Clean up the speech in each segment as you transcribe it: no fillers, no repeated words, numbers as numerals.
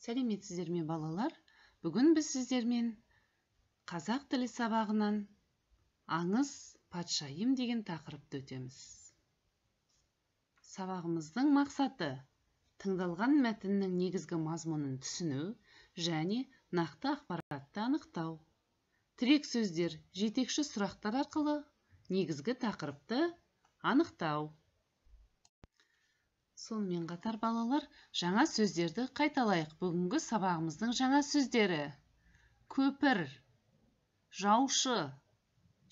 Сәлеметсіздер ме, балалар? Бүгін біз сіздермен қазақ тілі сабағынан Аңыз патшайым деген тақырыпты өтеміз. Сабағымыздың мақсаты тыңдалған мәтіннің негізгі мазмұнын түсіну және нақты ақпаратты анықтау. Тірек сөздер, жетекші сұрақтар арқылы негізгі тақырыпты анықтау. Сонымен қатар, балалар, жаңа сөздерді қайталайық. Бүгінгі сабағымыздың жаңа сөздері: көпір, жаушы,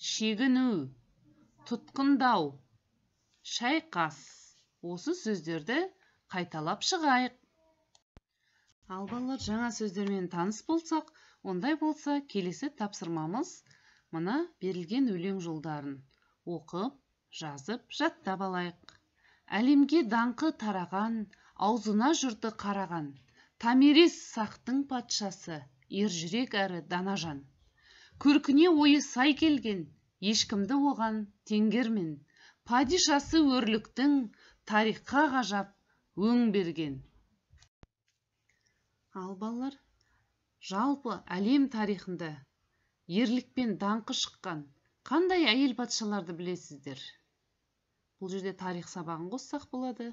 шегіну, тұтқындау, шайқас. Осы сөздерді қайталап шығайық. Ал балалар, жаңа сөздермен таныс болсақ, ондай болса келесі тапсырмамыз мына берілген өлең жолдарын оқып, жазып, жаттап алайық. Әлемге даңқы тараған, аузына жұрты қараған, Томирис сақтың патшасы, ержүрек әрі данажан. Көркіне ойы сай келген, ешкімді оған теңгермен, падишасы өрліктің тарихқа ғажап өң берген. Ал балалар, жалпы әлем тарихында ерлікпен даңқы шыққан қандай әйел патшаларды білесіздер? Бұл жерде тарих сабағын қоссақ болады.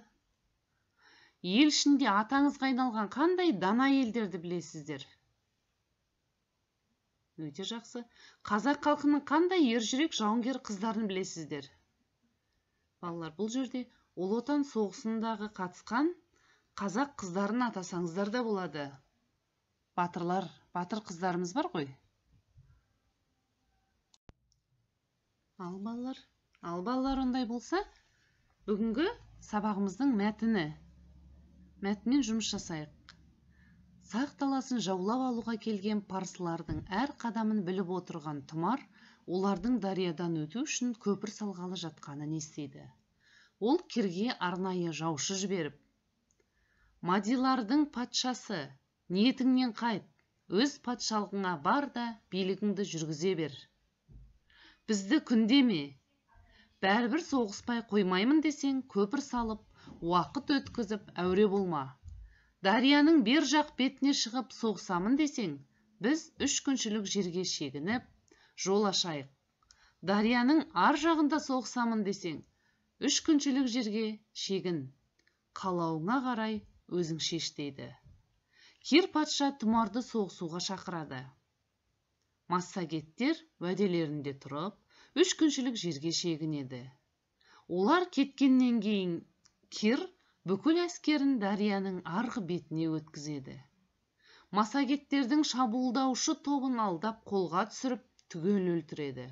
Ел ішінде аты аңызға айналған қандай дана әйелдерді білесіздер? Өте жақсы. Қазақ халқының қандай ержүрек жауынгер қыздарын білесіздер? Балалар, бұл жерде Ұлы Отан соғысындағы қатысқан қазақ қыздарын атасаңыздар да болады. Батырлар, батыр қыздарымыз бар ғой. Ал балалар, Ал балалар, ондай болса, бүгінгі сабағымыздың мәтіні. Мәтінмен жұмыс жасайық. Сақ даласын жаулап алуға келген парсылардың әр қадамын біліп отырған Тұмар олардың дариядан өту үшін көпір салғалы жатқанын естиді. Ол Кирге арнайы жаушы жіберіп, Мадилардың патшасы, ниетіңнен қайт, өз патшалығыңа бар да билігіңді жүргізе бер. Бізді күндеме, бәрібір соғыспай қоймаймын десең, көпір салып, уақыт өткізіп, әуре болма. Дарияның бер жақ бетіне шығып соғысамын десең, біз 3 күншілік жерге шегініп, жол ашайық. Дарияның ар жағында соғысамын десең, 3 күншілік жерге шегін. Қалауыңа қарай өзің шеш дейді. Кир патша Тұмарды соғысуға шақырады. Массагеттер уәделерінде тұрып, 3 күншілік жерге шегінеді. Олар кеткеннен кейін Кир бүкіл әскерін дарияның арғы бетіне өткізеді. Массагеттердің шабуылдаушы тобын алдап қолға түсіріп, түгел өлтіреді.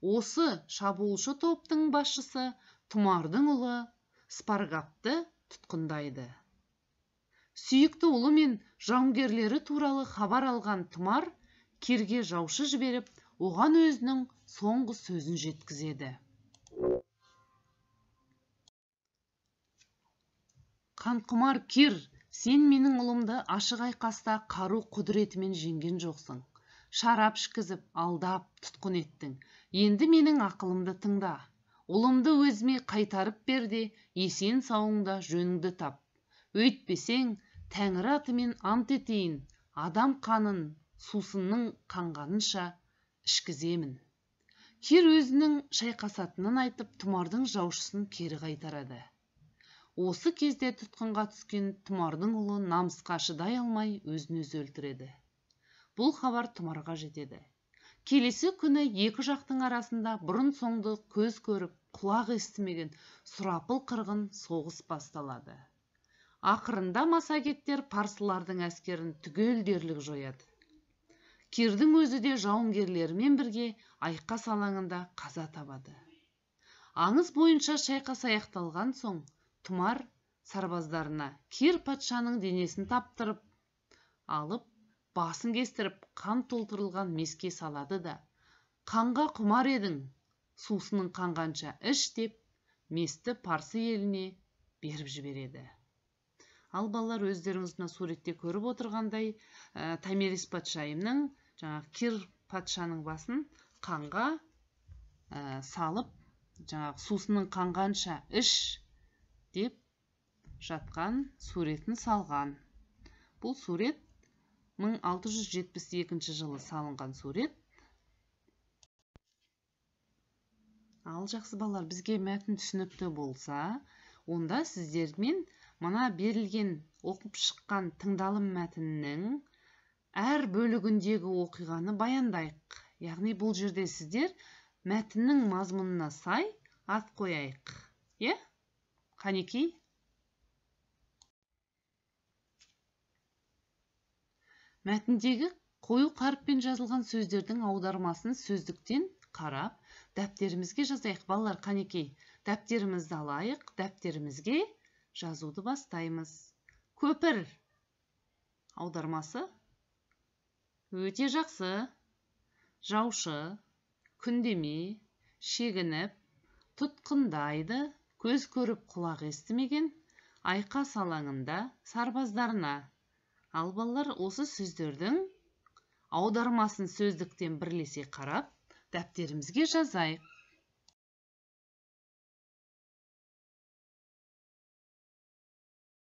Осы шабуылшы топтың басшысы Тұмардың ұлы Спаргапты тұтқындайды. Сүйікті ұлы мен жауынгерлері туралы хабар алған Тұмар Кирге жаушы жіберіп, оған өзінің соңғы сөзін жеткізеді. Қанқұмар Кир, сен менің ұлымды ашық айқаста қару құдіретімен жеңген жоқсың. Шарап ішкізіп, алдап, тұтқын еттің. Енді менің ақылымды тыңда. Ұлымды өзіме қайтарып бер де, есен сауыңда жөніңді тап. Өйтпесең, Тәңірі атымен ант етейін, адам қанын сусынның қанғанынша ішкіземін. Кир өзінің шайқасатынын айтып, Тұмардың жаушысын кері қайтарады. Осы кезде тұтқынға түскен Тұмардың ұлы намысқа шыдай алмай өзін өзі өлтіреді. Бұл хабар Тұмарға жетеді. Келесі күні екі жақтың арасында бұрын соңды көз көріп, құлақ естімеген сұрапыл қырғын соғыс басталады. Ақырында массагеттер парсылардың әскерін түгел дерлік жояды. Кирдің өзі де жауынгерлерімен бірге айқас алаңында қаза табады. Аңыз бойынша шайқас аяқталған соң, Тұмар сарбаздарына Кир патшаның денесін таптырып алып, басын кестіріп, қан толтырылған меске салады да, қанға құмар едің, сусының қанғанша іш деп, месті парсы еліне беріп жібереді. Ал балалар, өздеріңіз мына суретте көріп отырғандай, Томирис патшайымның жаңағы Кир патшаның басын қанға салып, жаңағы сусының қанғанша іш деп жатқан суретін салған. Бұл сурет 1672 жылы салынған сурет. Ал жақсы балалар, бізге мәтін түсінікті болса, онда сіздермен мына берілген оқып шыққан тыңдалым мәтінінің әр бөлігіндегі оқиғаны баяндайық. Яғни бұл жерде сіздер мәтіннің мазмұнына сай ат қояйық. Иә? Қанекей? Мәтіндегі қою қаріппен жазылған сөздердің аудармасын сөздіктен қарап, дәптерімізге жазайық. Балалар, қанекей, дәптерімізді алайық, дәптерімізге жазуды бастаймыз. Көпір аудармасы өте жақсы. Жаушы, күндеме, шегініп, тұтқындайды, көз көріп құлақ естімеген, айқас алаңында сарбаздарына. Ал балалар, осы сөздердің аудармасын сөздіктен бірлесе қарап, дәптерімізге жазайық.